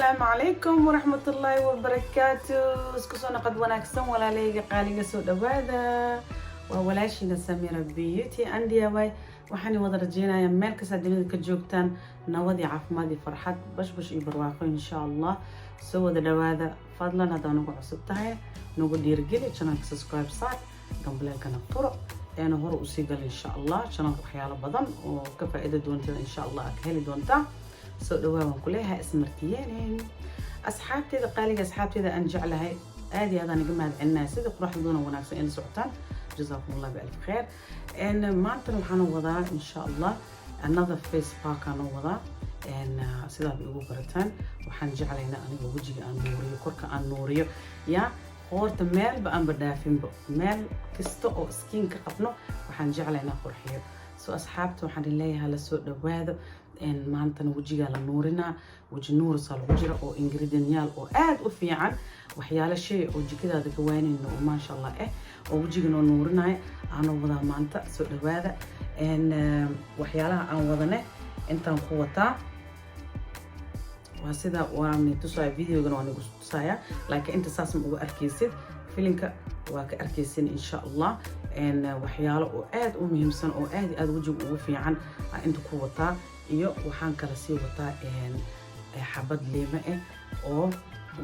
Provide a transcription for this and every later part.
Asalaamu calaykum waraxmatullaahi wabarakaatu. Isku soo naqad wanaagsan, walaaleyga qaaliga, soo dhawaada. Waa walaashiina Samira Beauty and DIY. Waxaan wada rajeynayaa meel kastaa dunida ka joogtaan nabad iyo caafimaad iyo farxad, bashbash iyo barwaaqo, insha Allah. Soo wada dhawaada. Fadlan, haddaa nagu cusub tahay, nagu dhiirigeli channelka, subscribe saar, gambaleelkana furo, eena hore usii gal, insha Allah. Channelka waxyaalo badan oo ka faa'iido doontada, insha Allah, aad ka heli doontaa. Soo dhawaa waan kuleeyahay, ismartiyeenin asxaabteeda qaaliga, asxaabteeda aan jeclahay. Aad iyo aadaan iga mahad celinaya sidii quruxda badan oo wanaagsan in la socotaan. Jazaakum Allah bialf kheer. Maantana waxaan wadaa, insha Allah, another face pack aan wadaa. Sidaad igu barataan, waxaan jeclaynaa aniga wejiga aan nuuriyo, korka aan nuuriyo, ya qoorta meelba aanba dhaafinba, meel kasta oo skin ka qabno waxaan jeclaynaa qurxiyo. So asxaabta, waxaan leeyahay la soo dhawaado. Maantana wejigaa la nuurinaa, weji nuurisaa lagu jira oo ingredientyaal oo aad u fiican, waxyaalo shay oo jikadaada ka waanayno oo maasha Allah oo wejiga noo nuurinaya aanoo wadaa maanta. Soo dhawaada. Waxyaalaha aan wadane intaan ku wataa waa sida waan tusaya, videogana waan igu tusaya, laakiin inta saas ma uga arkaysid, filinka waa ka arkaysin, insha Allah. Waxyaalo oo aad u muhiimsan oo aad iyo aad wejiga ugu fiican aan inta ku wataa, iyo waxaan kala sii wataa xabad liimo ah oo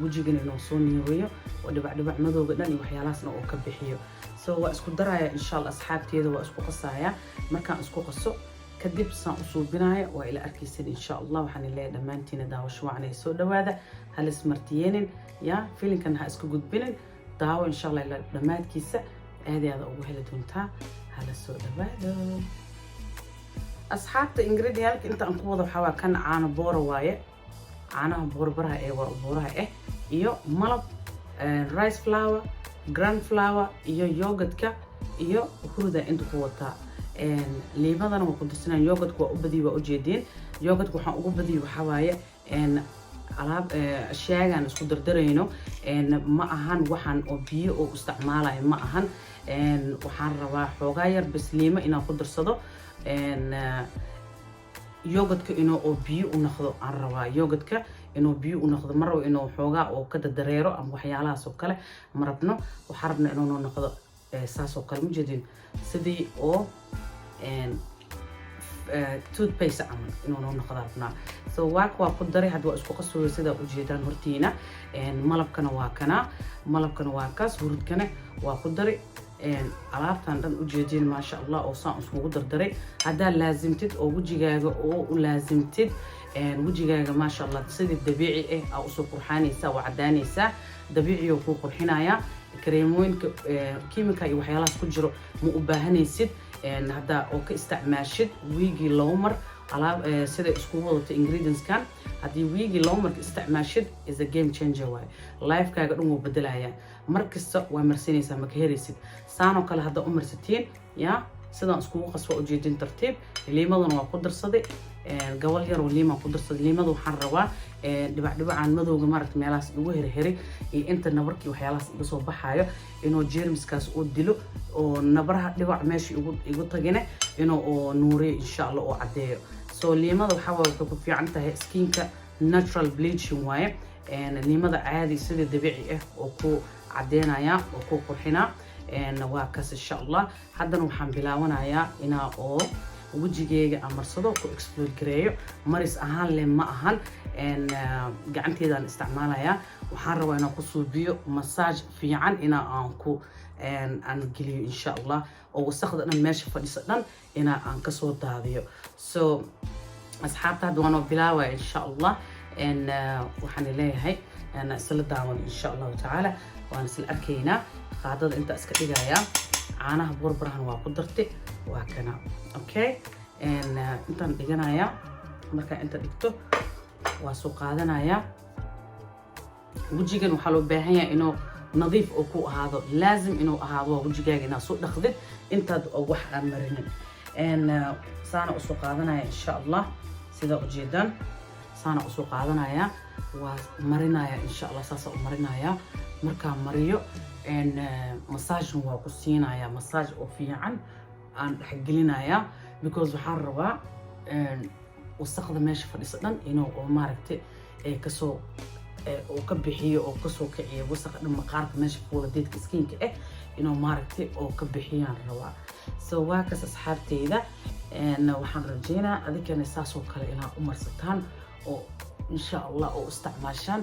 wejigana inuu soo niiriyo oo dhibac dhibac madowga dhan iyo waxyaalahaasna oo ka bixiyo. So waa isku daraya, insha Allah, asxaabteeda, waa isku qasaya. Markaan isku qaso kadib saan u suubinaya waa ila arkaysan, insha Allah. Waxaan leeyahay dhammaantiina daawasho wacan ay soo dhawaada. Halis martiyeenin ya filinkan, ha iska gudbinin, daawo, insha Allah, ilaa dhammaadkiisa. Aad iyo aad ugu heli doontaa. Hala soo dhawaado, asxaabta. Ingredientka inta aan ku wado waxaa waa kan caano boora waaye, caanaha boorbaraha ee waa booraha ah, iyo malab, rice flour, gram flour iyo yogurtka iyo huruda inta ku wataa. Liimadana waa ku darsanaya. Yogurtka waa u badiyay, waa ujeediin. Yogurtka waxaan ugu badiyay waxaa waaye alaab ashyaagaan isku dardarayno ma ahan waxaan oo biyo oo isticmaalayo ma ahan. Waxaan rabaa xoogaa yar bas liimo inaan ku darsado, yogurtka inuu oo biyo u noqdo aan rabaa, yogurtka inuu biyo u noqdo. Ma rabo inuu xoogaa oo ka dadareero ama waxyaalahaas oo kale ma rabno. Waxaan rabna inuu noo noqdo saas oo kale, mujeedin, sidii oo toothpaste camal inuu noo noqdo rabnaa. So waak waa ku daray, hadda waa isku qasooya sidaa ujeedaan hortiina. Malabkana waa kana, malabkana waa kaas, hurudkana waa ku daray. Alaabtan dhan ujeedin, maasha Allah, oo saan iskugu dardaray. Haddaa laasimtid oo wejigaaga oo u laasimtid, wejigaaga, maasha Allah, sidii dabiici ah aa usoo qurxaanaysaa oo cadaanaysaa, dabiiciyo kuu qurxinayaa. Kareemooyinka kiimika iyo waxyaalahaas ku jiro ma u baahanaysid haddaa oo ka isticmaashid wiigii labo mar. Alaab sida iskugu wadato ingredientskan, haddii wiigii labo marka isticmaashid, is a game changer waaye. Lifekaaga dhan wuu bedelayaa. Mar kasta waa marsanaysaa, maka heraysid. Saanoo kale haddaa u marsatiin ya sidaan iskugu qaswa, ujeedin, tartiib. Liimadana waa ku darsaday, gobol yaroo liimaan ku darsaday. Liimada waxaan rabaa dhibac dhibacaan madowga, maaragta, meelahaas igu herheray iyo inta nabarkii waxyaalahaas iga soo baxaayo inuu jeermiskaas uu dilo, oo nabaraha dhibac meesha igu tagine inuu oo nuuriyo, insha Allah, oo caddeeyo. So liimada waxaa waaye waxay ku fiican tahay skinka, natural bleaching waaye. Liimada caadi sida dabiici ah oo ku cadeynaya oo ku qurxinaa waa kaas, insha Allah. Haddana waxaan bilaabanayaa inaa oo wejigeyga aan marsado, ku exfoliate gareeyo. Maris ahaan leh ma ahan, gacanteedaan isticmaalayaa. Waxaan rabaa inaan ku suubiyo massage fiican, inaa aan ku aan geliyo, insha Allah, oo wasaqda dhan meesha fadhisa dhan inaa aan kasoo daadiyo. So asxaabta, hadda waan oo bilaabaya, insha Allah. Waxaan leeyahay isla daawan, insha Allahu tacaala, waan isla arkaynaa. Qaadada intaa iska dhigayaa, caanaha burbarahan waa ku dartay, waa kana. Okay, intaan dhiganayaa. Markaa inta dhigto waa soo qaadanayaa. Wejigan waxaa loo baahan yahay inuu nadiif oo ku ahaado, laazim inuu ahaado waa wejigaaga inaad soo dhaqdid intaad wax aan marinin. Saana usoo qaadanaya, insha Allah, sidaa ujeedaan saana usoo qaadanaya, waa marinaya, insha Allah. Saasa u marinaya. Markaa mariyo, massagena waa ku siinaya, massage oo fiican aan dhexgelinaya, because waxaan rabaa wasaqda meesha fadhisa dhan inuu oo maaragtay Ee kasoo uu ka bixiyo oo kasoo kiciyo wasaqa dhan maqaarka meesha fuula, deadka skinka ah inuu maaragtay oo ka bixiyaan rabaa. So waa kaas, asxaabteyda. Waxaan rajeynaa adinkana saasoo kale inaad u marsataan oo insha Allah oo isticmaashaan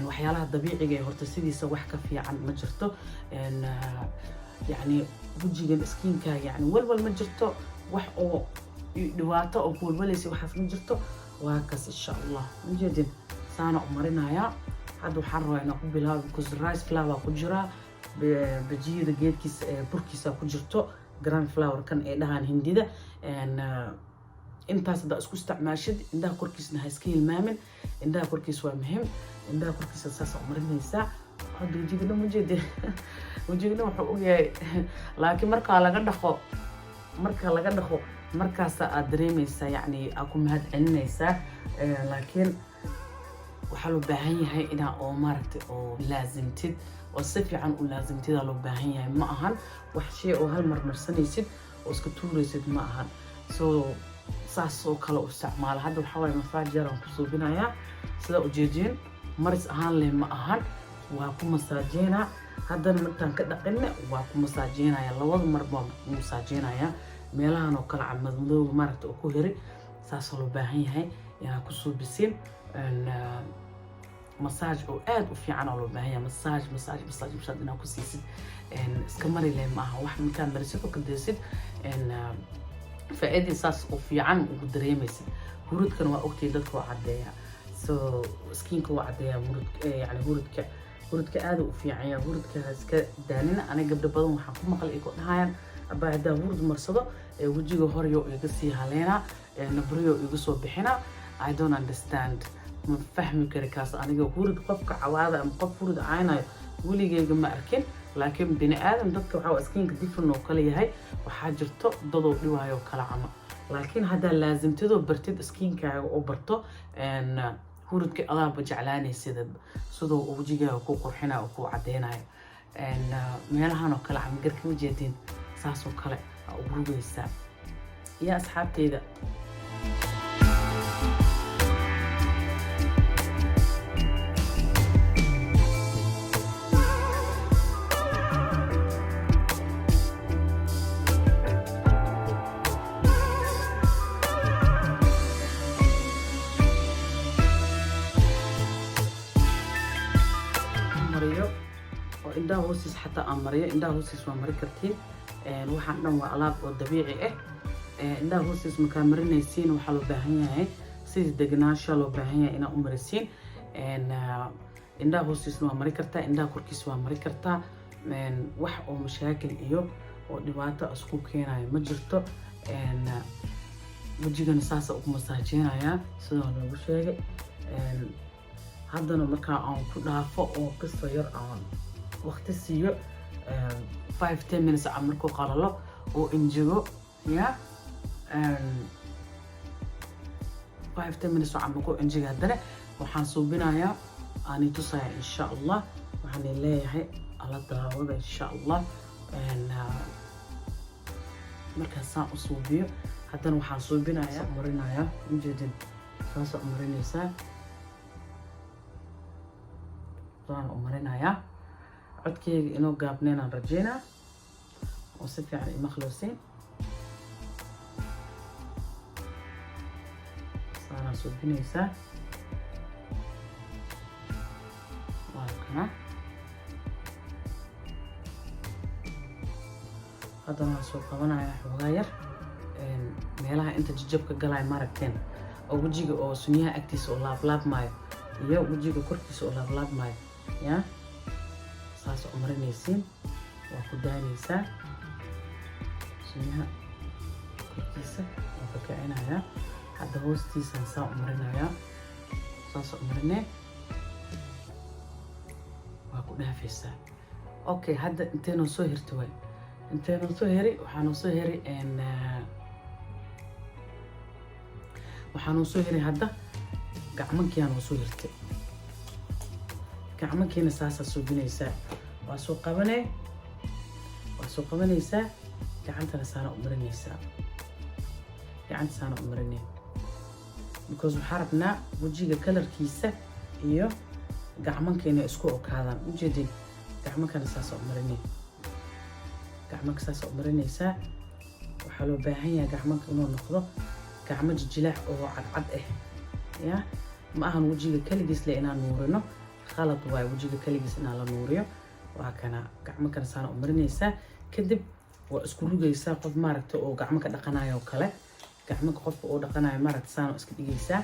waxyaalaha dabiiciga ee horta sidiisa wax ka fiican ma jirto. Yacni wejigan skinkaaga yani walwal ma jirto, wax oo dhibaato oo ku walwalaysa waxaas ma jirto. Waa kaas, insha Allah. Ujeedin, saana u marinayaa. Hadda waxaan rabaa inaan ku bilaabo because rice flour ku jiraa, bajiyada geedkiisa burkiisa ku jirto, gram flour kan ay dhahaan Hindida. Intaas haddaa isku isticmaashid, indhaha korkiisna ha iska hilmaamin. Indhaha korkiisa waa muhiim. Indhaha korkiisa saasa u marinaysaa. Hadda wejiga dhan ujeedi, wejiga dhan wuxuu ogyahay, laakiin markaa laga dhaqo markaasa aad dareemaysaa, yacni aad ku mahad celinaysaa. Laakiin waxaa loo baahan yahay inaa oo maaragtay oo laasimtid oo si fiican u laasimtidaa loo baahan yahay. Ma ahan wax shay oo hal mar marsanaysid oo iska tuuraysid, ma ahan. So saas oo kale u isticmaala. Hadda waxaa waaye massage yar aan ku suubinayaa. Sida ujeedin, maris ahaan leh ma ahan, waa ku masaajeynaa. Haddana markaan ka dhaqinne waa ku masaajeynaya, labada mar baan ku masaajeynaya meelahan oo kale madmadowga maaragta oo ku heri. Saasoo loo baahan yahay inaad ku suubisiin massage oo aad u fiican oo loo baahan yahay. Massage, massage, massage, massage inaad ku siisid. Iska mari leh ma aha. Wax markaad marisid oo ka daysid, faa'iidii saas oo fiican ugu dareemaysid. Hurudkana waa ogtay, dadka waa caddeeya, so skinka waa caddeeya hurud. Yani hurudka aad u fiican yahay. Hurudka ha iska daanina. Aniga gabdho badan waxaan ku maqlay ay ku dhahayaan: "Abaa, haddaa hurud marsado wejiga horyo iga sii haleena, nabriyo iga soo bixina." I don't understand, ma fahmi kari kaas aniga. Hurud qofka cawaada ama qof hurud caynayo weligeyga ma arkin, laakiin bini aadam dadka waxaa skinka different oo kale yahay. Waxaa jirto dadoo dhiwaayo kala camo, laakiin haddaa laasimtidoo bartid, skinkaaga oo barto hurudka, adaaba jeclaanaysid sidoo wejigaaga ku qurxinayo oo ku cadeynayo. Meelahan oo kale camagarka ma jeedin, saasoo kale aa ugu rugaysaa iyo asxaabteyda. Mariyo oo indhaha hoostiis xataa aan mariyo. Indhaha hoostiis waa mari kartiin. Waxaan dhan waa alaab oo dabiici ah. Indhaha hoostiis markaa marinaysiin, waxaa loo baahan yahay sidii degnaansha loo baahan yahay inaa u marisiin. Indhaha hoostiisna waa mari kartaa, indhaha korkiisa waa mari kartaa. Wax oo mashaakil iyo oo dhibaato isku keenayo ma jirto. Wejigana saasa ugu masaajeynayaa sidoo loogu sheegay. Haddana markaa aan ku dhaafo oo kastoo yar aan waqti siiyo, 5-10 minutes a markuu qalalo oo injego ya, 5-10 minutes oo markuu injego, haddana waxaan suubinayaa aan tusaya insha Allah. Waxaan leeyahay ala daawada insha Allah. Markaasaan u suubiyo, haddana waxaan suubinayaa, marinayaa. Ujeedin, saasa u marinaysaa, saan u marinayaa. Codkeyga inuu gaabneynaan rajeynaa oo si fiican imaqlowsiin. Saanaa suubinaysaa, waa kana. Haddana waan soo qabanayaa xoogaa yar meelaha inta jajabka galaya, maaragteen, oo wejiga oo sunyaha agtiisa oo laablaabmaayo iyo wejiga korkiisa oo laablaabmaayo ya, saas u marinaysiin. Waa ku daanaysaa sunyaha korkiisa, waa ka kicinayaa. Hadda hoostiisaan saa u marinayaa, saas u marinee, waa ku dhaafaysaa. Okay, hadda inteenoo soo hirta waay, inteenoo soo heri, waxaa noo soo heri, waxaa noo soo heray hadda gacmankiyaa noo soo hirtay. Gacmankiina saasaa suubinaysaa. Waa soo qabanee, waa soo qabanaysaa, gacantana saana u marinaysaa, gacanta saana u marinee. because waxaa rabnaa wejiga colorkiisa iyo gacmanka inay isku okaadaan. Ujeedin, gacmankana saasa u marinay, gacmanka saasa u marinaysaa. Waxaa loo baahan yahay gacmanka inuu noqdo gacmo jijilaac oo cadcad ah. Ya, ma ahan wejiga kaligiis le inaan nuurino, khalad waayo wejiga kaligiis inaan la nuuriyo. Waa kana, gacmankana saana u marinaysaa. Kadib waa isku rugaysaa, qof maaragta oo gacmo ka dhaqanayo oo kale, gacmanka qofka oo dhaqanayo maaragta, saana iska dhigaysaa.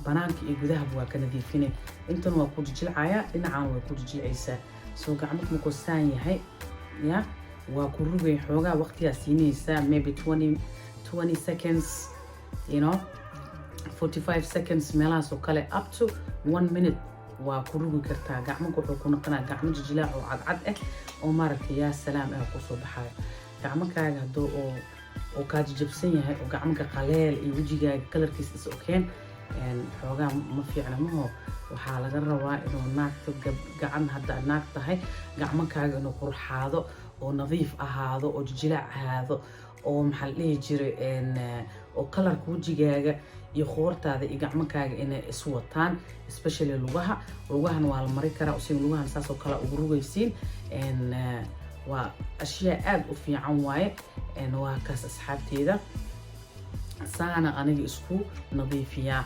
Banaanka iyo gudahaba waa ka nadiifinay. Intan waa ku jijilcaya, dhinacaan waa ku jijilcaysaa. Soo gacmanka markuu saan yahay, ya, waa ku rugay, xoogaa waqtigaa siinaysaa, maybe 20 seconds, 45 seconds meelahaas oo kale, up to one minute waa ku rugi kartaa. Gacmanka wuxuu ku noqonaa gacmo jijilaac oo cadcad ah oo maaragtay, yaa salaam ah, kusoo baxayo. Gacmakaaga hadduu oo kaa jajabsan yahay oo gacmanka qaleel iyo wejigaaga colorkiisa is okeen, xoogaa ma fiicna maho. Waxaa laga rabaa inuu naagta gacan, hadda naag tahay, gacmankaaga inuu qurxaado oo nadiif ahaado oo jijilaac ahaado oo, maxaa la dhihi jiray, oo colorka wejigaaga iyo qoortaada iyo gacmankaaga inay isu wataan, especially lugaha. Lugahana waa la mari karaa usiga, lugahan saas oo kale ugu rugaysiin. Waa ashyaa aada u fiican waaye. Waa kaas, asxaabteeda, saana aniga isku nadiifiyaa,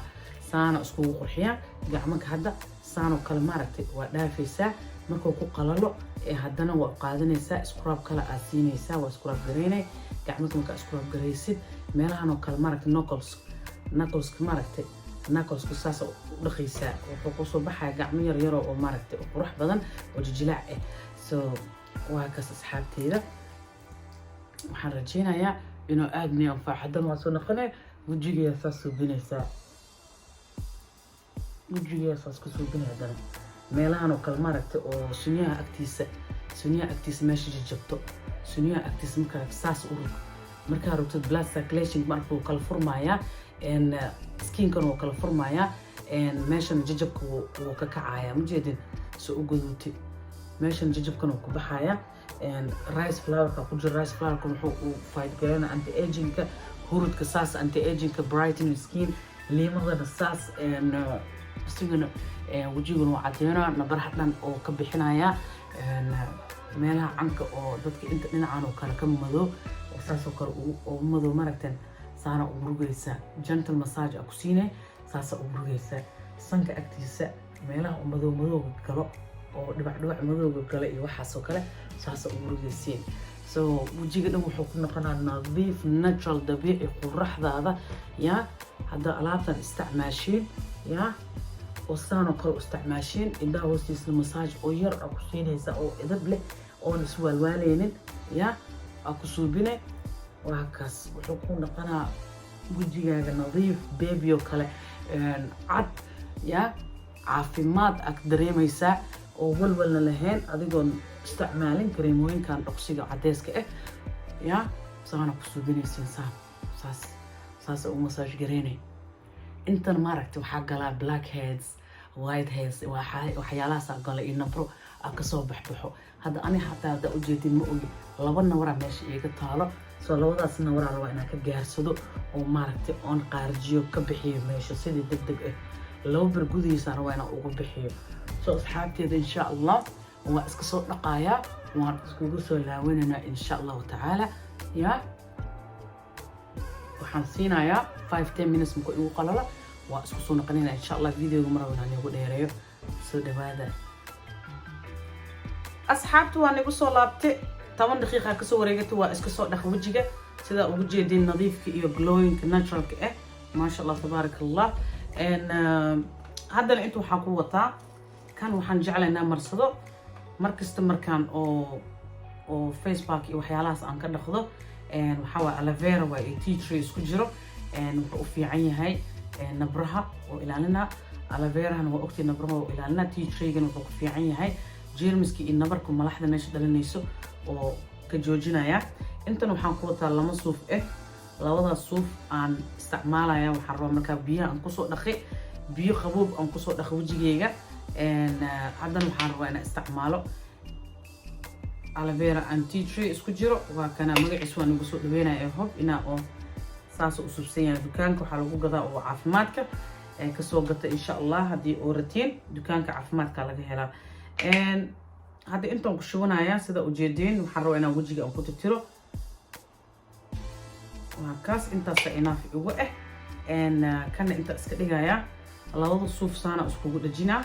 saana iskugu qurxiyaa gacmanka. Hadda saanoo kale maaragtay waa dhaafaysaa. Markuu ku qalalo ee haddana waa qaadanaysaa, scrub kale aad siinaysaa, waa scrub garaynay gacmanka. Markaa scrub garaysid, meelahan oo kale maaragtay, knuckles, knuckleska maaragtay, knuckleska saas u dhaqaysaa. Wuxuu kusoo baxaya gacmo yar yaro oo maaragtay oo qurux badan oo jijilaac ah. So waa kaas, asxaabteyda, waxaan rajeynayaa inuu aada nii anfaco. Haddana waa soo noqonaya, wejigeeda saas suubinaysaa, wejigeeda saas ku suubinaya. Haddana meelahan oo kale maaragtay, oo sunyaha agtiisa, sunyaha agtiisa meesha jajabto, sunyaha agtiisa markaa saas u rug, markaa rugtid, blood circulation marka wuu kala furmayaa, skinkan wuu kala furmayaa, meeshan jajabka wuu ka kacayaa. Majeedin soo u gaduutay? Meeshan jajabkan wuu ku baxayaa. Rice flourka ku jira, rice flourka wuxuu u fight gareyna anti agingka, hurudka saas anti agingka, brightening skin. Liimadana saas isigana wejiguna waa cadeynaa, nabaraha dhan oo ka bixinaya, meelaha canka oo dadka inta dhinacan oo kale ka madow oo saasoo kale oo madow maragtan, saana ugu rugaysaa. Gentle massage a ku siinay, saasa ugu rugaysaa sanka agtiisa, meelaha oo madow madowga galo oo dhibac dhibac madowga galo iyo waxaasoo kale, saasa ugu rugaysiin. So wejiga dhan wuxuu ku noqonaa nadiif, natural, dabiici, quraxdaada. Ya, haddaa alaabtan isticmaashiin, ya, oo saanoo kale u isticmaashiin, indhaha hoostiisna massage oo yar aa ku siinaysa oo edab leh oon iswaalwaaleynin, ya, aa ku suubine. Waa kaas, wuxuu ku noqonaa wejigaaga nadiif, baby oo kale cad, ya, caafimaad aad dareemaysaa oo walwalna lahayn, adigoon isticmaalin kareemooyinkan dhoqsiga cadeyska ah. Ya, saana ku suubinaysiin, saan saas saas u massage gareynay. Intan maaragtay waxaa galaa black heads, white heads, waxyaalahaasaa gala iyo nabro aa kasoo baxbaxo. Hadda ani xataa haddaa ujeedin, ma ogi, laba nawaraa meesha iiga taalo. Soo labadaas nawaraa rabaa inaan ka gaarsado oo maaragtay oon qaarjiyo, ka bixiyo meesha sidii deg deg ah. 2 bar gudihiisaan rabaa inaan uga bixiyo. So asxaabteeda, insha Allah waan iska soo dhaqayaa, waan iskugu soo laawanaynaa insha Allahu tacaala. Ya, waxaan siinayaa 5-10 minutes. Marka igu qalalo waa isku soo noqonayna insha Allah. Videoga mar inaan igu dheereeyo. Soo dhawaada, asxaabta, waa nagu soo laabtay. 10 daqiiqa kasoo wareegatay, waa iska soo dhaq wejiga. Sidaa ugu jeedin, nadiifka iyo glowingka naturalka ah, maasha Allah, tabaaraka Allah. Haddana inta waxaan ku wataa kan, waxaan jeclaynaa marsado markasta markaan oo face pack iyo waxyaalahaas aan ka dhaqdo. Waxaa waa aloe vera waa iyo tea tree isku jiro. Wuxuu u fiican yahay nabraha oo ilaalina. Aloe verahana waa ogtay, nabraha oo ilaalina. Tea treegana wuxuu ku fiican yahay jeermiska iyo nabarka malaxda meesha dhalinayso oo ka joojinaya. Intan waxaan ku wataa lama suuf ah. Labadaas suuf aan isticmaalaya, waxaan rabaa markaa biyaha aan kusoo dhaqay, biyo qaboob aan kusoo dhaqay wejigeyga. Haddana waxaan rabaa inaan isticmaalo aloe vera and tea tree isku jiro. Waa kana, magaciis waan igu soo dhaweynaya. Hope inaa oo Saasuu u subsan yahay. Dukaanka waxaa lagu gadaa oo caafimaadka kasoo gata, insha Allah. Haddii oo ratiin, dukaanka caafimaadka laga helaa. Hadda intaan ku shubanayaa, sida ujeediin, waxaan rabaa inaan wejiga aan ku tirtiro. Waa kaas, intaasa enough igu ah. Kana inta iska dhigayaa, labada suuf saana iskugu dhejinaa,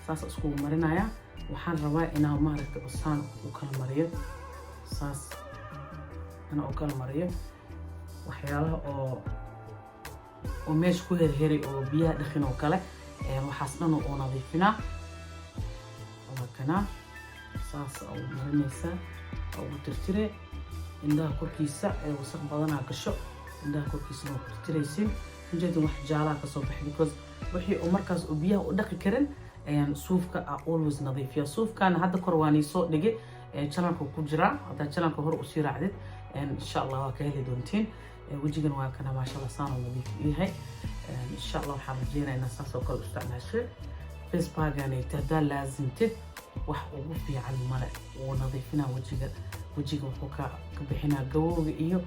saasa iskugu marinayaa. Waxaan rabaa inaan, maaragtay, saan u kala mariyo, saas inaan u kala mariyo waxyaalaha oo meesha ku herheray oo biyaha dhaqin oo kale. Waxaas dhan oo nadiifinaa. Waa kanaa, saas u marinaysaa oo ugu tirtire indhaha korkiisa. Ee wasaq badanaa gasho indhaha korkiisana, waa ku tirtiraysiin. Ujeedin, wax jaalaha kasoo baxay, because wixii oo markaas oo biyaha u dhaqi karin suufka a always nadiifiya. Suufkana hadda kor waa nii soo dhigay, channelka ku jiraa. Haddaad channelka hore usii raacdid, insha Allah waa ka heli doontiin. Wejigan waa kana, maasha Allah, saan oo nadiif u yahay. Insha Allah waxaan rajeynaya inaa saas oo kale u isticmaashay. Face pack-ganayta haddaa laasimtid, wax ugu fiican male. Wuu nadiifinaa wejiga. Wejiga wuxuu ka bixinaa gabowga iyo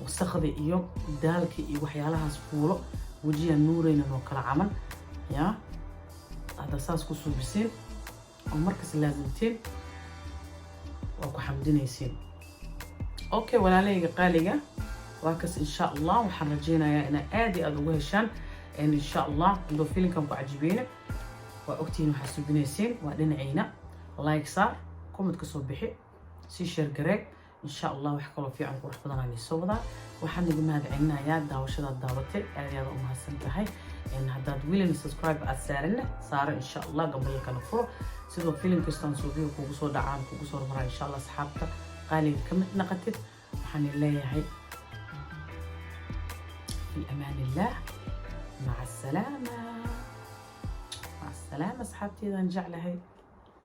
wasaqda iyo daalka iyo waxyaalahaas fuulo. Wejiga nuureynan oo kala camal yaa haddaa saas ku suubisiin oo markas laasimtiin, waa ku xamdinaysiin. Okay, walaalahayga qaaliga, waa kas. Insha Allah waxaan rajeynayaa inaa aad iyo aada ugu heshaan, insha Allah. Haduu filimkan ku cajibeyna, waa ogtihiin waxaa subinaysiin, waa dhinaciina. Like saar, comment ka soo bixi, sii share garee. Insha Allah wax kaloo fiican, qurux badan aan soo wadaa. Waxaan naga mahad celinayaa daawashadaad daawatay, aad iyo aad u mahadsan tahay. Haddaad welina subscribe aad saarinna, saaro, insha Allah. Gambalkana furo, sidoo filim kastaan suubiyo kugu soo dhacaan, kugu soo hormaraa, insha Allah. Asxaabta qaaliga ka mid naqatid. Waxaan leeyahay fi amaan illah, maca asalaama, maca asalaama, asxaabteedaan jeclahay.